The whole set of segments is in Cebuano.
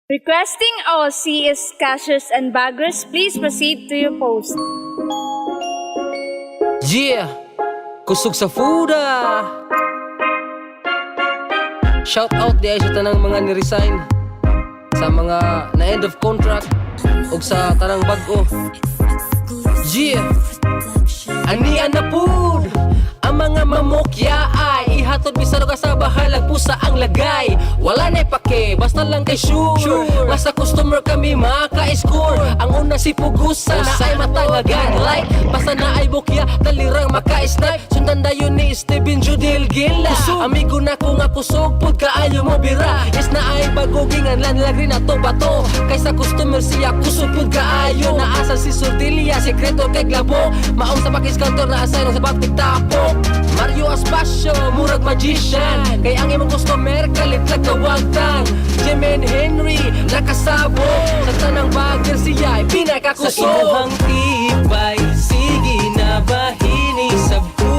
Requesting all CS cashiers and baggers, please proceed to your post. Yeah! Kusog sa Fuda! Shout out diay sa tanang mga ni-resign, sa mga na end of contract ug sa tanang bag-o. Yeah! Ania na pud ang mga mamokya ay ihatod bisan og sa bahalag pusa ang lagay. Wala na pake, basta lang kay sure nga sa customer kami maka-score. Ang una si Pugusa na ay matangagan, like basta na ay bukya, talirang maka-snipe. Sundan dayon ni Steven Judil Gila. Amigo na ko nga kusog pud kaayo mo bira. Is na ay bago ginganlan lagri na to bato. Kay sa customer siya kusog pud kaayo. Naasa si Sordilia, sekreto kay Glabo. Maong sa pakis counter na asay sa baktik tapok. Mario Aspacio, murag magician. Kay ang imong customer kalit lang kawagtan. Jemen Henry, nakasabo. Sa tanang bagger siya ay pinakakusog. Sa imuhang tibay, sige na bahini sabko.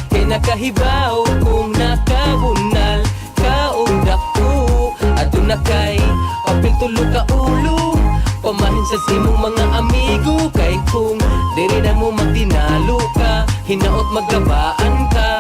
Kay nakahibaw kung nakabunal ka og dako. Aduna kay papel tulo ka ulo. Pamahin sa imong mga amigo. Kay kung diri na mo magtinalo ka, hinaot magkabaan ka.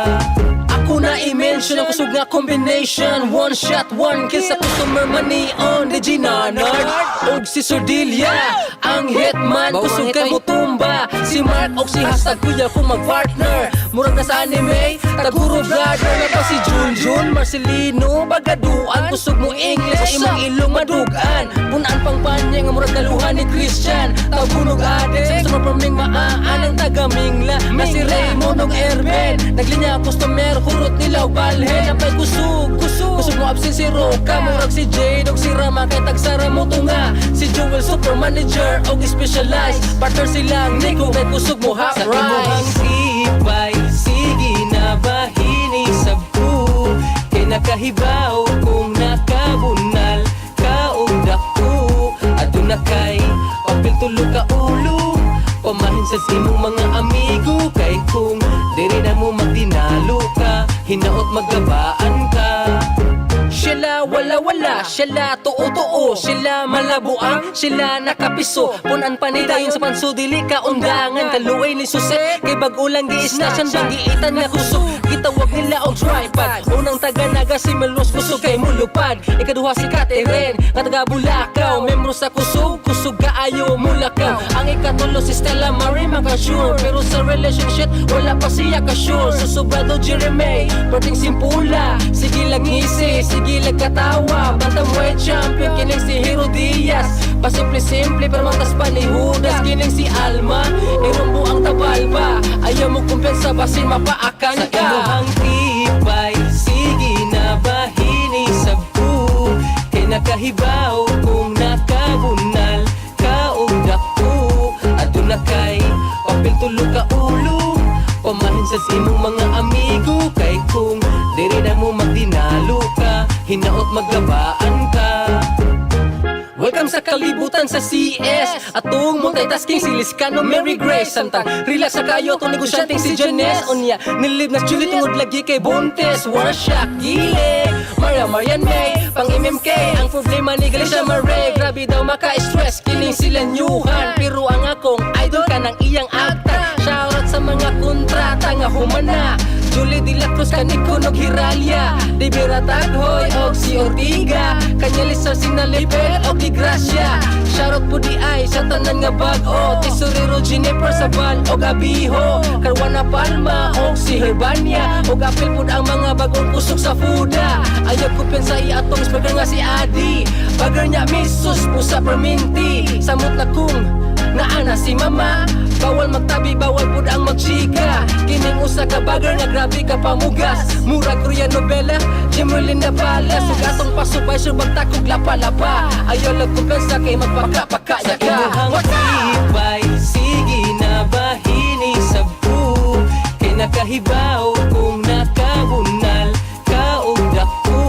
Ako na i-mention ang kusog nga combination. One shot, one kill sa customer money on the Ginanard og si Sordilia, ang hitman. Kusog kay mutumba si Mark og si #Kuya kung mag-partner. Murag na sa anime, Taguro brother na pa si Junjun Marcelino Bagaduan. Kusog mo English, imong ilong madugan. Punaan pang panya nga murag kaluhan ni Christian. Tabunog adek sa customer perming maan. Ang taga-Mingla na si Raymond og Erben. Naglinya ang customer, hurot nila og balhin. Napay kusog, kusog, kusog mo absent si Roca. Murag si Jade og si Rama kay tagsara mo tunga. Si Joel super manager og specialized. Partner silang Nico kay kusog mo half Sa imuhang rice. Tibay, sige na bahini sabko. Kay nakahibaw kung nakabunal ka og dako. Aduna kay papel tulo ka ulo. Pamahin sa imong mga amigo. Kay kung diri na mo magtinalo ka, hinaot magkabaan ka. Sila wala wala, sila tuo tuo, sila malabuang, sila nakapiso. Punan pa ni dayon sa panso, dili ka undangan. Kaluoy ni Suset, kay bag-o lang gi-snatchan bang giitan nga kusog. Gitawag nila og tripod. Unang taga-Naga si Melros, kusog kay mulupad. Ikaduha si Catherine, nga taga Bulacau. Membro sa kusog, kusog kaayo mulakaw. Ang ikatulo si Stella Marie makasure. Pero sa relationship, wala pa siya ka-sure. Susubrado Jeremy, perting simpula. Sige lang ngisi, sige lang katawa. Bantamweight champion, kining si Hero Diaz. Pasimple-simple pero mangtas pa ni Judas. Kining si Alma, irumbo ang tabalba. Ayaw mo kumpiyansa, basin mapaakan Sa ka. Imuhang tibay, sige na bahini sabko. Kay nakahibaw kung nakabunal ka og dako. Aduna kay papel tulo ka ulo. Pamahin sa imong mga amigo. Kay kung diri na mo magtinalo ka, hinaot magkabaan ka. Welcome sa kalibutan sa CS. Atong multitasking si Liscano Mary Grace. Samtang relax sa kayo atong negosyanteng si Janes. Unya nilib na Julie tungod lagi kay Buntes. Wanna shock gile Maria Marian May. Pang MMK ang problema ni Galicia Mare. Grabe daw maka-stress kining sila nyuhan. Pero ang akong idol ka ng iyang akta. Shoutout sa mga kontrata nga humana. Julie de la Cruz kanikunog Hiralia. Dibira Taghoy og si Ortiga. Kanya Lisa Sinalipel og di Gracia. Shoutout po di ay sa tanan nga bag-o. Tesorero Jennifer Saban og Abiho. Karwana Palma og si Herbania. Og apil pud ang mga bagong kusog sa Fuda. Ayaw ko sa iatong speaker nga si Adi. Bagger niya misus pusa perminti. Samot na kung naana si mama. Bawal magtabi, bawal pud ang magchika. Kining usa ka bagger nga grabe ka pamugas. Murag Korean novela, Jimerlin na pala. Sugatong pasubay, sure bagtakog lapa-lapa. Ayaw lang kumpensa kay magpaka-paka Sa ka. Imuhang tibay, sige na bahini sabko. Kay nakahibaw kung nakabunal ka og dako.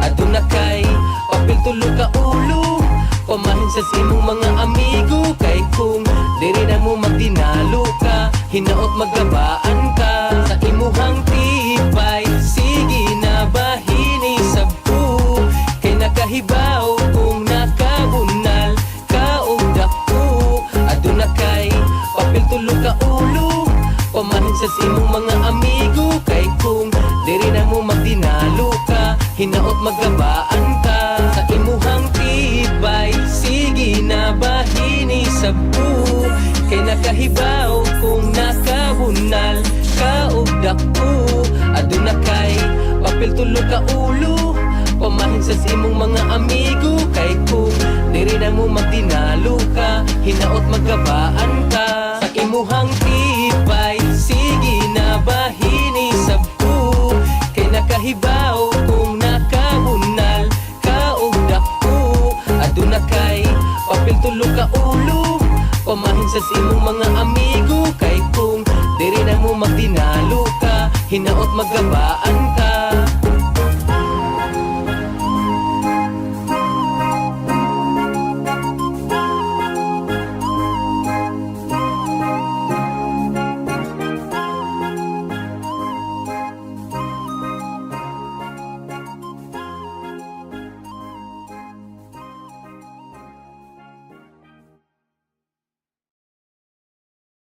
Aduna kay papel tulo ka ulo. Pamahin sa imong mga amigo. Kay kung diri na mo magtinalo ka, hinaot magkabaan ka. Sa imuhang tibay, sige na bahini sabko. sa imong mga amigo kay kung diri na mo magdinalo ka, hinaot magabaan ka. Sa imuhang tibay, sige na bahini sa ko, kay nakahibaw kung nakabunal ka og dako. Aduna kay papel tulo ka ulo, pamahin sa imong mga amigo kay kung diri na mo magdinalo ka, hinaot magabaan ka. Sa imuhang tibay, sige na bahini sa ko, kay nakahibaw kung nakabunal ka og dako. Aduna kay papel tulo ka ulo, pamahin sa imong mga amigo kay kung diri na mo magdinalo ka, hinaot magabaan.